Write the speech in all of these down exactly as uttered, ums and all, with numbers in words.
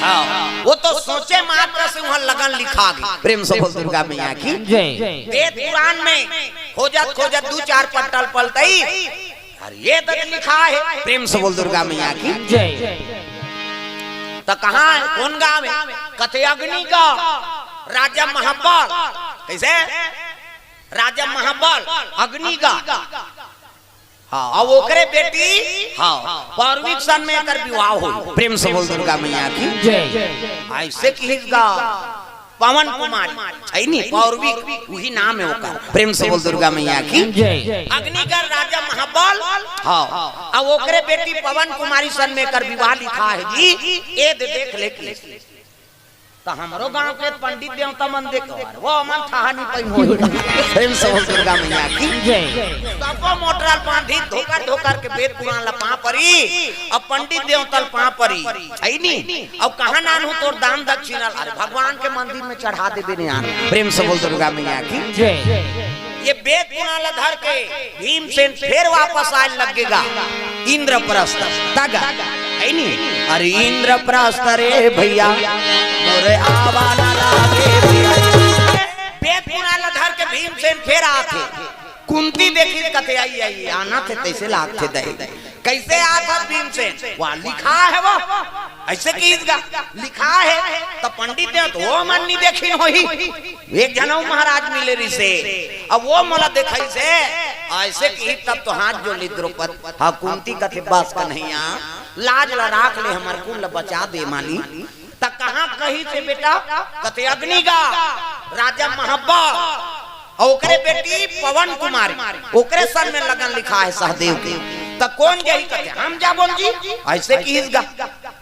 हाँ, वो तो सोचे मात्र से उहाँ लगन लिखा गे। प्रेम से बोल दुर्गा मैया की। जय। वेद पुराण में खोजत खोजत दू चार पटल पलटई, अरे ये तक लिखा है। प्रेम से बोल दुर्गा मैया की। जय। त कहाँ है, कोन गाँव है? कथे अग्निगढ़, राजा महाबल। कैसे? राजा महाबल, अग्निगढ़। हाँ, अउ ओकरे बेटी, हाँ, पौरवी के सन में एकर विवाह होई। प्रेम से बोल दुर्गा मैया की। जय। अइसे किहिस गा पवन कुमारी, है नी, पौरवी, उही नाम है ओकर। प्रेम से बोल दुर्गा मैया की। जय। अग्निगढ़ राजा महाबल, हाँ, अउ ओकरे बेटी पवन कुमारी सन में एकर विवाह लिखा है जी। ए दे देख ले कि त हमरो गांव के पंडित देवता मन देखो, वो मन थाहा नहीं पाइन होई। प्रेम से बोल दुर्गा मैया की। जय। सबो मोटरल बांधी धोकर धोकर के वेद पुराण ल पाँ परी, अब पंडित देवता ल पाँ परी, है नी? अब कहाँ नानहूँ तोर दान दक्षिणा ल? अरे भगवान के मंदिर में चढ़ा देबे ने आन। प्रेम से बोल दुर्गा मैया की। जय। ये वेद पुराण ल धर के भीमसेन फेर वापस आए लग गे गा इंद्रप्रस्थ तक, है नी? अरे इंद्रप्रस्थ रे भैया, मोरे आवा ना लागे भैया। वेद पुराण ल धर के भीमसेन फेर आथे। कुंती देखिस कथे, "आई, आई, आना थे, तैसे लागथे दई।" कैसे आत हस भीमसेन? वहाँ लिखा है वो। अइसे किहिस गा, लिखा है। त पंडित देवता ओ मन नी देखिन होही। एक झन अउ महाराज मिले रिहिसे, अब वो मोला देखाइस हे। अइसे किहिस तब तो हाथ जोड़ लिस द्रौपदी। हाँ, कुंती कथे, "बस कन्हैया, लाज ल राख ले, हमर कुल ल बचा दे माली।" त कहाँ कहिस हे बेटा? कथे अग्निगढ़, राजा महाबल, अउ ओकरे बेटी पवन कुमारी, ओकरे सन में लगन लिखा है सहदेव के। त कोन जाही? कथे हम जाबोन जी। अइसे किहिस गा।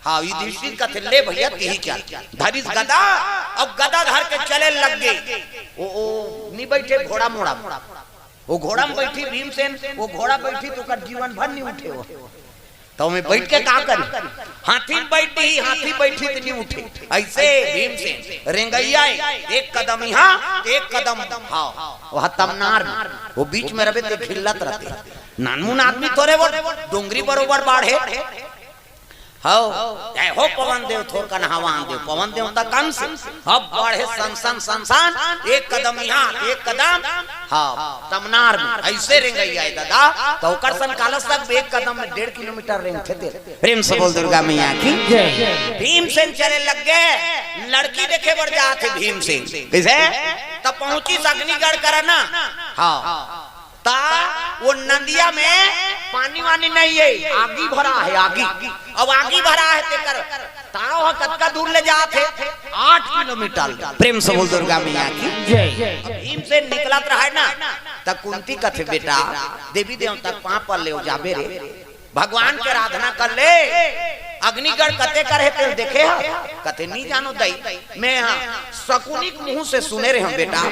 हाँ, युधिष्ठिर कथे, "ले भैया, तिही चल।" धरिस गदा, अब गदा धर के चले लग गे। ओ, ओ, नी बैठे घोड़ा मोड़ा। वो घोड़ा में बैठी भीमसेन, वो घोड़ा बैठी त ओकर जीवन भर नी उठे वो। त ओमे बैठ के का करी? हाथी में बैठी, हाथी बैठी त नी उठे। अइसे भीमसेन रेंगइया हे, एक कदम इहाँ, एक कदम, हाँ, वहाँ तमनार में, वो बीच में रहे त खिल्लत रहिथे। नानमुन आदमी थोरे वो, डोंगरी बरोबर बाढ़े। हव, जय हो पवन देव, थोर कन हवा आन देव। पवन देव त कन से, अब बाढ़े सन सन सन सन, एक कदम इहाँ, एक कदम, हाँ, तमनार में। अइसे रेंगइया हे ददा, त ओकर सन काला सब एक कदम में डेढ़ किलोमीटर रेंगथे तेला। प्रेम से बोल दुर्गा मैया की। जय। भीमसेन चले लग गे, लड़की देखे बर जात हे भीमसेन। कइसे? त पहुँचिस अग्निगढ़ करा ना। हाँ। त वो नदिया में पानी वानी नहीं है, आगी भरा है, आगी। अब आगी भरा है तेकर ताव ह कतका दूर ले जात हे? आठ किलोमीटर। प्रेम से बोल दुर्गा मैया की। जय। अब भीमसेन निकलत रहे ना, त कुंती कथे, "बेटा, देवी देवता के पाँव पर ले जाबे रे, भगवान के आराधना कर ले, अग्निगढ़ कते कर हे तेल देखे ह?" कथे, "नी जानो दई, मैं ह शकुनी के मुँह से सुने रहे हँव बेटा,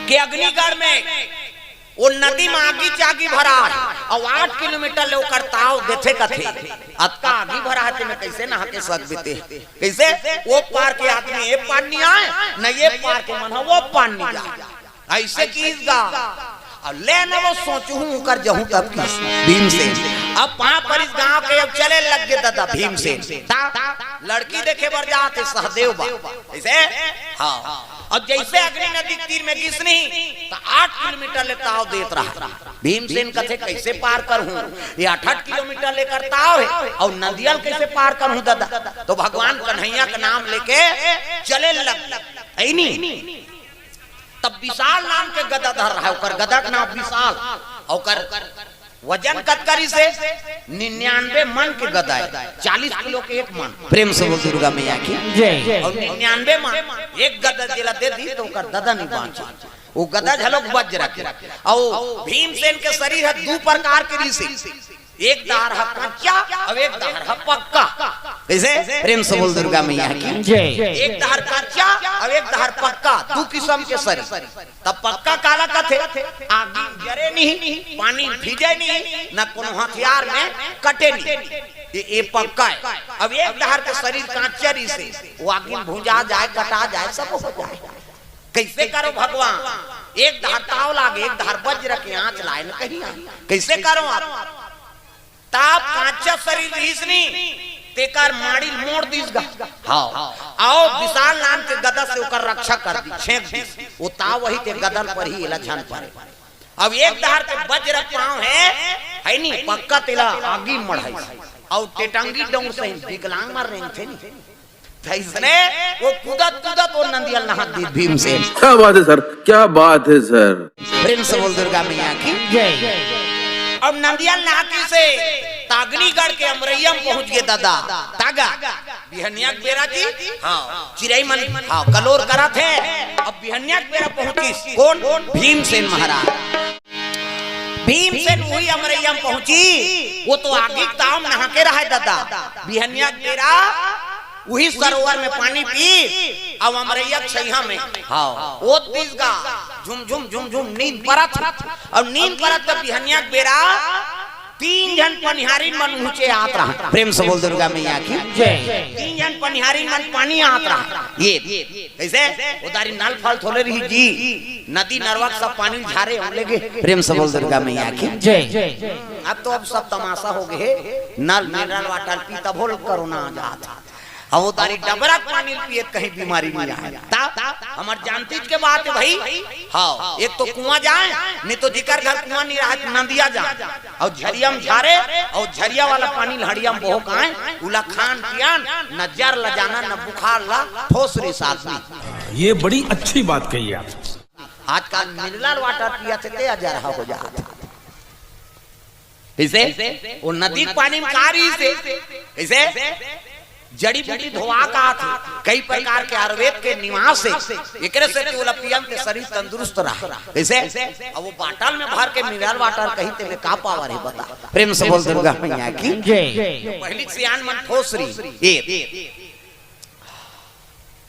कि अग्निगढ़ में वो नदी में आगी चागी भरा है, अउ आठ किलोमीटर ले ओकर ताव देथे कथे, अतका आगी भरा है, तेमे कइसे नहा के सकबे ते?" कइसे? वो पार के आदमी ए पार नी आए, न ये पार के मन ह वो पार नी जाए। अइसे किहिस गा। अउ ले न वो सोचहूँ ओकर जहूँ तब किहिस भीमसेन। अब पाँव परिस गाँव के, अब चले लग गे ददा भीमसेन। त लड़की देखे बर जात हे सहदेव बा। कइसे? हाँ। अब जइसे अग्नि नदी के तीर में गिसनी, त आठ किलोमीटर ले ताव देत रहा। भीमसेन कथे, "कइसे पार करहूँ? ये आठ आठ किलोमीटर ले एकर ताव हे, अउ नदिया ल कइसे पार करहूँ ददा?" त भगवान कन्हैया के नाम लेके चले लग, है नी? तब विशाल नाम के गदा धर रहा है, ओकर गदा के नाम विशाल, ओकर वजन कतका रिहिसे? निन्यानवे मन के गदा हे, चालीस किलो के एक मन। प्रेम से बोल दुर्गा मैया की। जय। अउ निन्यानवे मन, एक गदा जेला दे दिही त ओकर ददा नी बाँचे। वो गदा घलोक वज्र के। अउ भीमसेन के शरीर ह दू प्रकार के रिहिसे, एक डहर ह कच्चा, अउ एक डहर ह पक्का। कइसे? प्रेम से बोल दुर्गा मैया की। जय। एक डहर कच्चा, अउ एक डहर पक्का, दू किसम के शरीर। त पक्का काला कथे? आगी जरे नहीं, पानी भीजे नहीं, न कोनो हथियार में कटे नहीं। ये, ये पक्का हे। अब एक डहर के शरीर कांचा रिहिसे, वो आगी में भुंजा जाए, कटा जाए, सब हो जाए। कइसे करो भगवान? एक डहर ताव लागे, एक डहर वज्र के आँच लाए न कहीं आए। कइसे करो अब? त कांचा शरीर रिहिस नी, तेकर माड़ी ल मोड़ दिस गा। हाँ, अउ विशाल नाम के गदा से ओकर रक्षा कर दिस, छेंक दिस। ओ ताव वही ते गदा ल परही, एला झन परे। अब एक डहर के वज्र पाँव हे, हे नी, पक्का तेला आगी मढ़ाइस। अउ टेटंगी डउर सही विकलांग मन रेंगथे नी। त अइसने ओ कूदत कूदत ओ नंदिया ल नहात दिस भीमसेन। क्या बात है सर, क्या बात है सर। प्रेम से बोल दुर्गा मैया की। जय। अब नंदिया ल नहाके से तागनीगढ़ के अमरैया म पहुंच गे दादा। तागा, बिहनिया के बेरा जी, हाँ, चिरई मन, हाँ, कलोर करत हे। अब बिहनिया के बेरा पहुंचिस कोन? भीमसेन महाराज। भीमसेन उही अमरैया म पहुंचिस, ओ तो आगी के ताव म नहाके रहय दादा। बिहनिया के बेरा उही सरोवर में पानी पीस, अउ अमरैया के छइहां में, हाँ, ओत दिस गा, झुम झुम झुम झुम नींद परत हे। अउ नींद परत त बिहनिया के बेरा तीन झन पनिहारिन मन उहचे आत रहय। प्रेम से बोल दुर्गा मैया की। जय। तीन झन पनिहारिन मन पानी आत रहय। ये कइसे? ओ दारी नल फल थोले रहिस जी, नदी नरवा के सब पानी झारे, ओले गे। प्रेम से बोल दुर्गा मैया की। जय। अब तो अब सब तमाशा हो गे हे, नल mineral water पी तभो ल कोरोना आ जात हे। अब ओ दारी डबरा के पानी ल पिए त कहीं बीमारी नइ आय। त हमर जानतीच के बात हे भई। हाँ, एक तो कुआं जाय, नइ तो जेकर घर कुआं नइ रहय त नंदिया जाय। अउ झरिया म झारे, अउ झरिया वाला पानी ल हड़िया म बोहकाय, उला खान पियन, न जर ल जाना, न बुखार ल, ठोस रिहिस आदमी। ये बड़ी अच्छी बात कही आप। आजकल mineral water पियत हे ते अजरहा हो जात हे। कइसे? ओ नदी के पानी म का रहिस हे? कइसे? जड़ी बूटी धोवा के आत हे, कई प्रकार के आयुर्वेद के निवास हे। एकरे सेती ओला पियन ते शरीर तंदुरुस्त रहय। कइसे? अब ओ bottle में भर के mineral water कही तेमे का power हे बता? प्रेम से बोल दुर्गा मैया की। जय। पहिली सियान मन ठोस रहिस। ए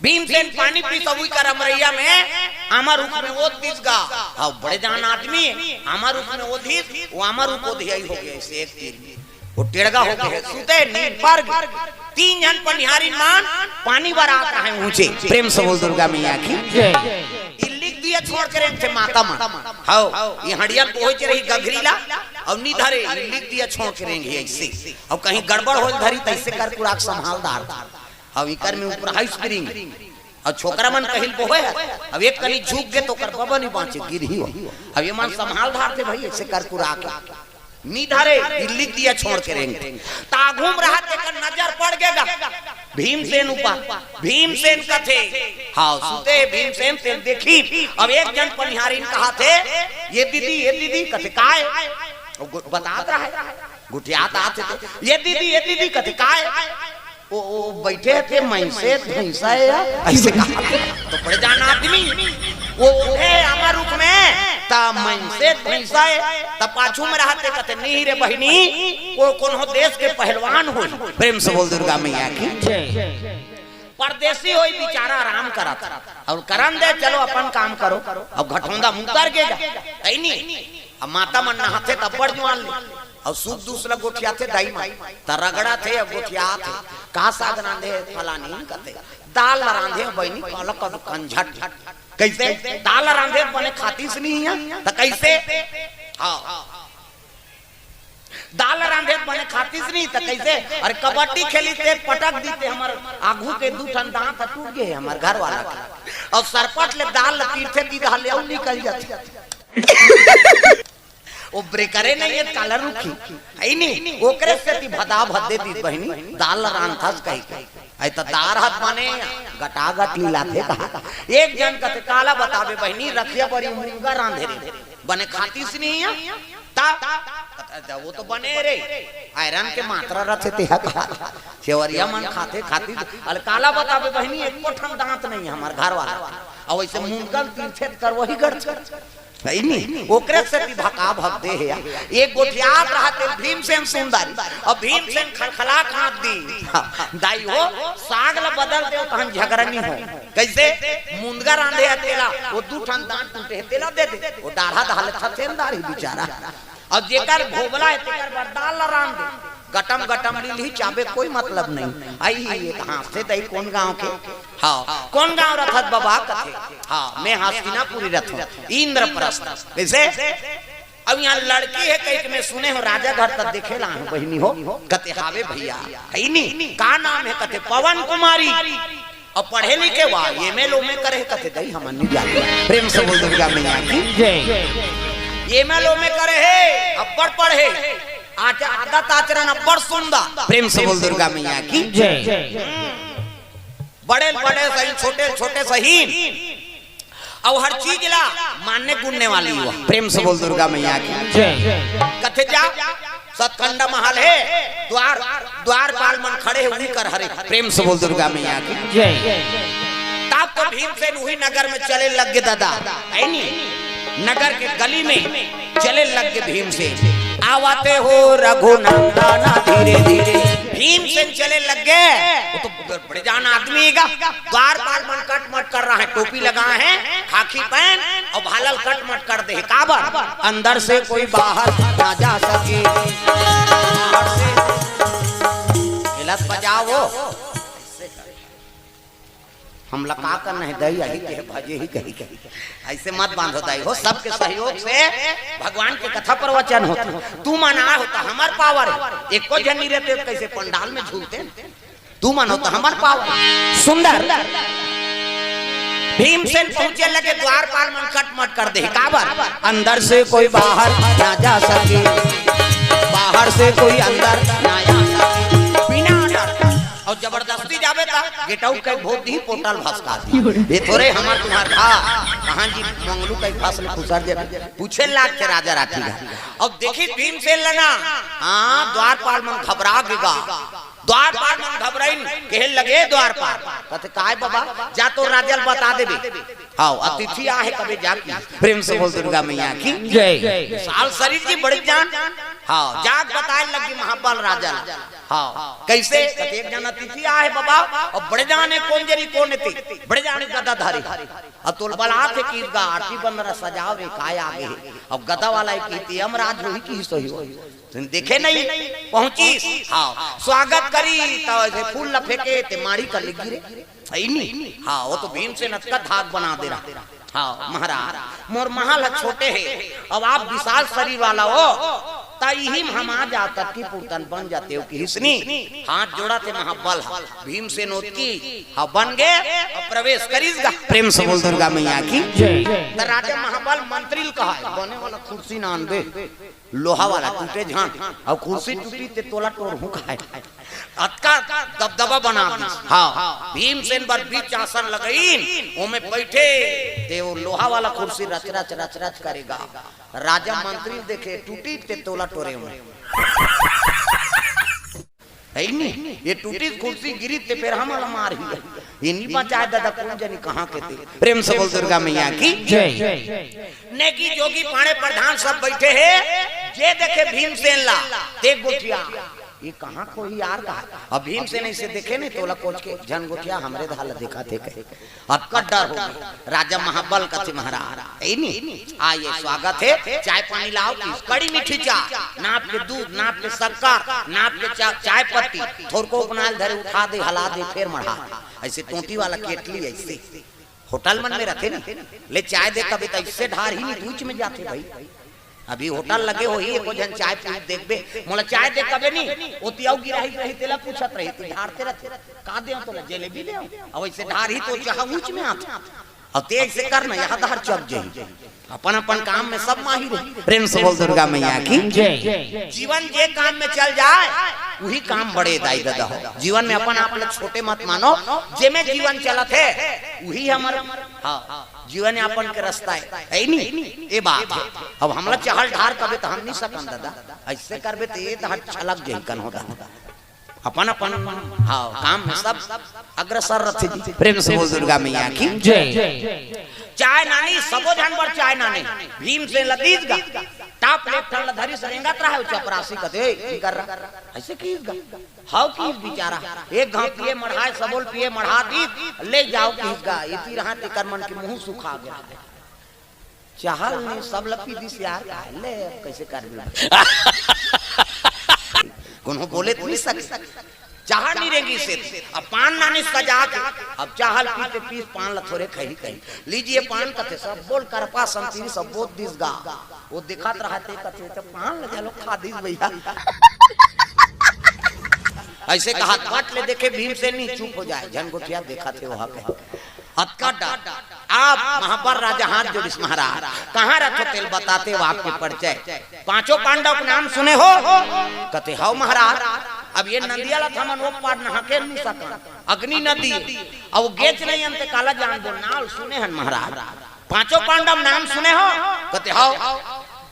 भीमसेन पानी पीस अउ उही कर अमरैया में आमा रूख में ओत दिस गा। हाँ, बड़े जान आदमी, आमा रूख में ओधिस, ओ आमा रूख ओधियाई हो गे, अइसे एक तीर में। ओ टेड़गा हो गे, सुते नींद पर गे। तीन झन पनिहारिन मन पानी बर आत रहय उहचे। प्रेम से बोल दुर्गा मैया की। जय। इल्ली के दिया छोड़ के रेंगथे माता मन। हव, ये हड़िया ल बोहच रही गघरी ला, अउ नइ धरे, इल्ली के दिया छोड़ के रेंगही अइसे। अउ कहीं गड़बड़ होय ल धरी त अइसे करकुरा के संभाल डारथे। अब इकर में ऊपर high spring, अउ छोकरा मन कहिल बोहे हे, अब एक कनी झुक गे त ओकर बबा नइ बांचे, गिरही हो। अब ये मन संभाल डारथे भई, अइसे करकुरा के। नइ धरे, इल्ली के दिया छोड़ के रेंगथे। त आघू म रहत तेकर नजर पड़ गे गा भीमसेन ऊपर। भीमसेन कथे, हाँ, सुते हे भीमसेन, तेन देखही। अब एक झन पनिहारिन कहत हे, "ये दीदी, ये दीदी," कथे, "काय?" अउ गो-, बतात रहय, गोठियात आत हे ते, "ये दीदी, ये दीदी," कथे, "काय?" ओ, ओ बइठे हे ते, "मइनसे भइंसा हे या?" अइसे कहा। त बड़े जान आदमी, ओ उठे आमा रूख में, त मइनसे भइंसा हे, त पाछू में रहत हे कथे, "नहीं रे बहिनी, ओ कोनो देश के पहलवान होही।" प्रेम से बोल दुर्गा मैया की। जय। परदेसी होही बिचारा आराम करत हे। अउ करन दे, चलो अपन काम करो। अब घटौंदा म उतर गे गा। तइनी। अब माता मन नहाथे त अब्बड़ जुआन ले। अउ सुख दुख ल गोठियाथे दाई मन। त रगड़ाथे अउ गोठियाथे। का साग रांधे हे फलानी कथे। दाल ल रांधे हे बहिनी, काला कद कंझट। कइसे? दाल ल रांधे बने खातिस नइ हे। त कइसे? हाँ। दाल रांधे बने खातिस नहीं त कइसे? अरे कबड्डी खेलिस ते पटक दिस ते हमर आघू के दू ठन दांत ह टूट गे हे हमर घर वाला के। अउ सरपट ले दाल ल तीरथे दीदा ले अउ निकल जाथे। ओ ब्रेकरे नहीं हे त काला रुकही। हइ नी? ओकरे सेती भदा भद्दे दिस बहिनी, दाल ल रांधथस कहिके। अइ त दार हत बने गटागट लीलाथे कहा। एक झन कथे काला बताबे बहिनी, रतिया बरी मुनगा रांधे रहे। बने खातिस नहीं हे। त, त, त, ओ तो बने रे, आयरन के मात्रा रथे तेहा कहा। सेवरिया मन खाथे, खातिस, अल काला बताबे बहिनी, एको ठन दांत नहीं हे हमर घर वाला। अउ अइसे मुनगा ल तीरथे त करवही गड़थे। हइ नी? ओकरे सेती भका भद्दे हे। एक गोठियात रहत हे भीमसेन सुंदर। अब भीमसेन खलखला कांप दिस। दाई हो, साग ल बदल दे, तहन झगरा नइ हो। कइसे? मुनगा रांधे हे तेला, ओ दू ठन दांत टूटे हे तेला दे दे। ओ डाढ़ा दहा ले थथेन दार ही बिचारा। अउ जेकर भोभला हे तेकर बर दाल ल रांध दे। गटम गटम लीलही चाबे कोई मतलब नहीं। अइ ही एक हाँसथे दाई कोन गांव के? हाँ, कोन गांव रथस बबा कथे? हाँ, मैं हस्तिनापुरी रथों। इंद्रप्रस्थ। कइसे? अब यहाँ लड़की हे कहिके मैं सुने हों, राजा घर तक देखे ला हों बहिनी हो। कथे हावे भैया, हइ नी? का नाम हे? कथे पवन कुमारी। अब पढ़े लिखे वा, एम ए ओम ए करे हे। कथे दई हमन नहीं जाने। प्रेम से बोल दुर्गा मैया की। जय। एम ए ओम ए करे हे, अब्बड़ पढ़े, आच-, आदत आचरण अब्बड़ सुंदर। प्रेम से बोल दुर्गा मैया की। जय। बड़े बड़े सही, छोटे छोटे सही, अउ हर चीज ला मानने गुनने वाली हो। प्रेम से बोल दुर्गा मैया की। जय। कथे जा, सतखंडा महल हे, द्वार, द्वारपाल मन खड़े हे, उही कर हरे। प्रेम से बोल दुर्गा मैया की। जय। तब तो भीमसेन उही नगर में चले लग गे दादा, हइ नी? नगर के गली में चले लग गे भीमसेन। आवत हे रघुनंदन धीरे धीरे। भीमसेन चले लग गे, वो तो बड़े जान आदमी हे गा। द्वारपाल मन कट मट कर रहा हे, टोपी लगाए हे, खाकी पहन अउ भाला ल कट मट कर दे हे। काबर? अंदर से कोई बाहर ना जा सके। बाहर से, एला तो बजाओ। हमला का करना हे दई, अही के भजे ही कही कही। अइसे मत बांधो दई हो, सबके सहयोग से भगवान के कथा प्रवचन होथे। तुमन आए हो त हमर पावर हे, एको झन नहीं रहते त कइसे पंडाल में झूलते? तुमन हो त हमर पावर। सुंदर। भीमसेन पहुंचे लगे, द्वारपाल मन कट मट कर दे हे। काबर? अंदर से कोई बाहर ना जा सके, बाहर से कोई अंदर ना आ सके। बिना डर। अउ जबरदस्ती जाबे त गेट आउट कहि भोर दिही, पोर्टल भसका दिही। ये थोरे हमर तुम्हर घर, कहाँ जी मंगलू कहि भस ले खुसर जाबे। पूछे लाग के राजा राठी गा। अब देखिस भीमसेन ल ना, हाँ, द्वारपाल मन घबरा गे गा। द्वारपाल मन घबराइन, कहे लगे द्वारपाल। कथे, "काय बाबा, जा तो राजा ल बता देबे।" हाँ, अतिथि आहे कबे जाके। प्रेम से बोल दुर्गा मैया की। जय। विशाल शरीर जी बड़े जान। हाँ, जाके बताए लगे महाबल राजा ल। हाँ, कइसे? कथे, "एक जन अतिथि आहे बाबा, अउ बड़े जान हे कोन जनी कोन हे ते, बड़े जान हे गदा धरे। अउ तोला बलाथे किहिस गा, आरती बंदरा सजाव रे, काय आगे हे।" अउ गदा वाला हे किहिस ते यमराज होही किहिस होही। तुम देखे नहीं, पहुंचिस, हाँ, स्वागत करिस, त अइसे फूल ल फेंके, ते माड़ी कर ले गिरे। हइ नी? हाँ, वो तो भीमसेन अतका धाक बना दे रहा। हाँ, महाराज, मोर महल ह छोटे हे, अब आप विशाल शरीर वाला हो, त इही म हम आ जात, अतकी पूरतन बन जातेव किहिस नी। हाथ जोड़त हे महाबल ह, भीमसेन ओतकी, हाँ, बन गे, अब प्रवेश करिस गा। प्रेम से बोल दुर्गा मैया की। जय। त राजा महाबल मंत्री ल कहा, बने वाला कुर्सी ना आनबे। लोहा वाला टूटे झन, अउ कुर्सी टूटी ते तोला टोरहूं खाए। अतका दबदबा बना दिस। हाँ, भीमसेन बर बीच आसन लगाइन, ओमे बइठे, ते वो लोहा वाला कुर्सी रच रच, रच रच करे गा। राजा मंत्री देखे, टूटी ते तोला टोरे में। हइ नी? ये टूटी कुर्सी गिरी ते फेर हमला मारही। ये नहीं बचाए दादा, कोन जनी कहाँ के ते। प्रेम से बोल दुर्गा मैया की। जय। नेकी जोगी पाड़े प्रधान सब बइठे हे, जे देखे भीमसेन ला, ते गोठिया। ये कहाँ खोही यार कहा। अब भीमसेन अइसे देखे नहीं, तोला कोच के, "झन गोठिया, हमरे धार ला देखत हे," कहे। अतका डर हो गे। राजा महाबल कथे, "महाराज, हइ नी? आइए, स्वागत हे, चाय पानी लाव।" कड़ी मीठी चाय, नाप के दूध, नाप के शक्कर, नाप के चा-, चाय पत्ती, थोरको उपनाल धरे, उठा दे, हला दे, फेर मढ़ा दे। अइसे टोंटी वाला केटली, अइसे। होटल मन में रथे नी, ले चाय दे कबे त अइसे ढारही नी, दूच में जाथे भाई। अभी होटल लगे होही, एको झन चाय पी देखबे, मोला चाय दे कबे नी, ओती अउ गिराही रही, तेला पूछत रही, तू ढारते रथे, "का देव तोला, जलेबी देव?" अब अइसे ढारही तो चाह ऊंच में आथे। अब तेज से कर ना, यहाँ धार चक जाही। अपन अपन काम में सब माहिर हे। प्रेम से बोल दुर्गा मैया की। जय। जीवन जे काम में चल जाए, उही काम बड़े दाई ददा हो। जीवन में अपन आप ल छोटे मत मानो, जेमे जीवन चलत हे, उही हमर, हाँ, जीवन यापन के रस्ता हे, हइ नी? ये बात हे। अब हमला चहल ढार कबे त हम नहीं सकन ददा, अइसे करबे त ये त छलक जाही कन हो ददा। अपन अपन, हाँ, काम में सब अग्रसर रथे जी। प्रेम से बोल दुर्गा मैया की। जय। चाय नानी, सबो झन बर चाय नानी। भीमसेन ल दीस गा, टाप ले एक ठन ल धरिस, रेंगत रहा, वो चपरासी कथे, "ए, की कर रहा?" अइसे किहिस गा। हव किहिस बिचारा, एक घांव पिए मढ़ाए, सबो ल पिए मढ़ा दीस, "ले जाव," किहिस गा, एती रहा तेकर मन के मुंह सुखा गे। चहल ने सब ल पी दिस यार, काहे ले, अब कइसे करबे? कोनो बोले त नहीं सके। चाहा नहीं रेंगी से, अब पान नानी सजा के, अब चाहल पीते पीस पान ला थोरे खही कही। लीजिए पान कथे, सब बोल करपा संतीरी, सब बोल दिस गा। वो दिखात रहा थे कथे, "तो पान ले चलो खा दीस भैया।" ऐसे कहा, बट ले देखे भीमसेन नहीं चुप हो जाए, झन गोठिया देखा थे वहां के। अतका डर। आप महाबर राजा हाथ जोड़िस महाराज, कहाँ रखो तेल बताते हो आपके परिचय। पांचों पांडव के नाम सुने हो? कथे, "हव महाराज।" अब ये नंदिया ला थमन वो पार नहा के नहीं सकन, अग्नि नदी, अब वो गेच नहीं अंत काला जान बोल नाल सुने हन महाराज। पांचों पांडव नाम सुने हो? कथे, "हव।"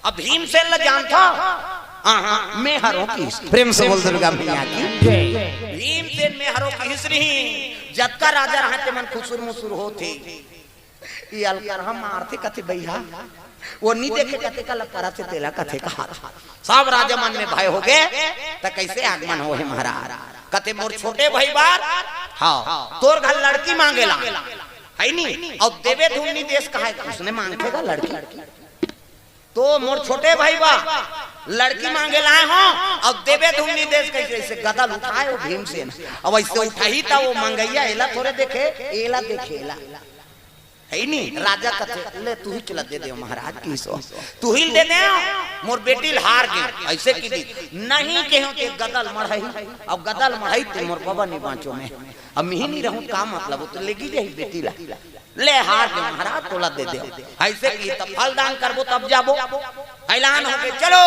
अब भीमसेन ला जानत हो? हाँ, हाँ, मैं हरों की। प्रेम से बोल दुर्गा मैया की। भीमसेन मैं हरों की हिसरी, जतका राजा रहा ते मन खुसुर मुसुर होते। ये अलकर हम मारथे कथे भैया, वो नहीं देखे कथे का लपरा से तेला कथे कहा था। सब राजा मन में भय हो गए, त कैसे आगमन हो हे महाराज? कथे मोर छोटे भाई बार, हाँ, तोर घर लड़की मांगेला, है नी? और देवे धुन नहीं देश कहा है, उसने मांगेगा लड़की। तो मोर छोटे भाई बा लड़की मांगे लाए हो, और देवे धुन नहीं देश कैसे, ऐसे गदल उठाए वो भीमसेन, अब ऐसे उठाही था वो मंगैया, एला थोरे देखे, एला देखे, एला। है नी? राजा कथे, "ले, तू ही चला दे दे महाराज की सो, तू ही दे दे, मोर बेटी ल हार गए।" ऐसे की दी, नहीं कहो के गदल मढ़ाई, अब गदल मढ़ाई ते मोर बाबा नहीं बाँचो मैं, अब मिही नहीं रहूँ, का मतलब, वो तो लेगी जाही बेटी ला। "ले, हार गए महाराज, तोला दे दे।" ऐसे की तब फल दान करबो तब जाबो। ऐलान हो गए, "चलो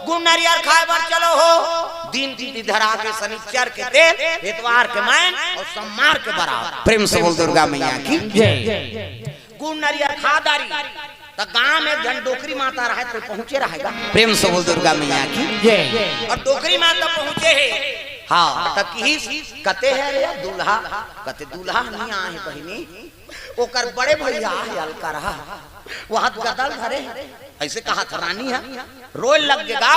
गुड़ नरियर खाए बर चलो हो।" दिन तिथि धरा के शनिचर के तेल, एतवार के मैन और सोमवार के बराबर। प्रेम से बोल दुर्गा मैया की। जय। गुड़ नरियर खा दारी, त गांव में एक झन डोकरी माता रहे, तो पहुंचे रहेगा। प्रेम से बोल दुर्गा मैया की। जय। और डोकरी माता पहुंचे है, हाँ, त किहिस, "कते है रे दूल्हा?" कथे, "दूल्हा नहीं आए है बहिनी, ओकर बड़े भैया है अलकरहा, वहां गदल धरे है।" ऐसे कहा था रानी है, रोए लग गेगा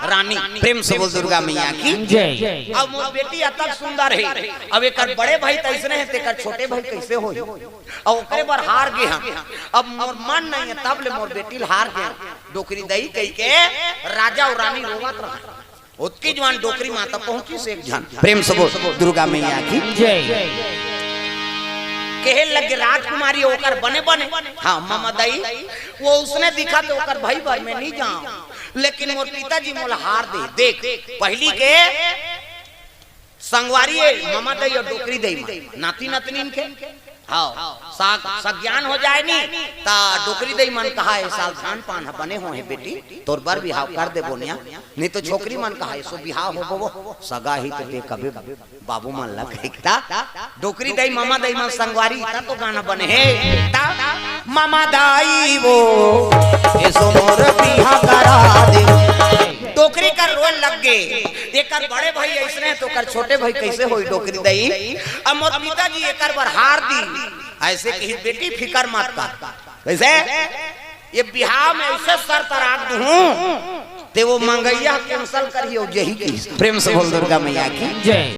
रानी। प्रेम से बोल दुर्गा मैया की। जय। अब मोर बेटी अतक सुंदर है, अब एकर बड़े भाई त ऐसने है, तेकर छोटे भाई कैसे होही? अब ओकरे बर हार गे हम, अब मोर मन नहीं है, तब ले मोर बेटी ल हार गे। डोकरी दई कही के राजा और रानी रोवत रहा। ओतकी जुवान डोकरी माता पहुंचिस एक झन। प्रेम से बोल दुर्गा मैया की। जय। कहे लगे राजकुमारी ओकर बने बने, हाँ ममा दई, वो उसने दिखा तो ओकर भाई बर मैं नहीं जाऊं, लेकिन मोर पिताजी मोला हार दे। देख, पहली के संगवारी है, ममा दई और डोकरी दई मा, नाती नतनीन के। हाँ, सा-, सज्ञान हो जाए नी, ता डोकरी दई मन कहा, "ए साल धान पान ह बने हो हे बेटी, तोर बर बिहाव कर दे बोनिया।" नहीं तो छोकरी मन कहा, "ए सो बिहाव हो बो, सगा ही तो दे कबे बाबू मन लग एकता।" डोकरी दई, ममा दई मन संगवारी, ता तो गाना बने हे, ता ममा दाई वो, ए सो मोर बिहा करा दे। डोकरी कर रोए लग गे, एकर बड़े भाई ऐसने तो कर छोटे भाई कैसे होई डोकरी दई? अब मोर पिताजी एकर बर हार दी। ऐसे कही, "बेटी फिकर मत कर।" कैसे? "ये बिहाव में ऐसे शर्त राख दूं, ते वो मंगैया cancel करियो जही की।" प्रेम से बोल दुर्गा मैया की। जय।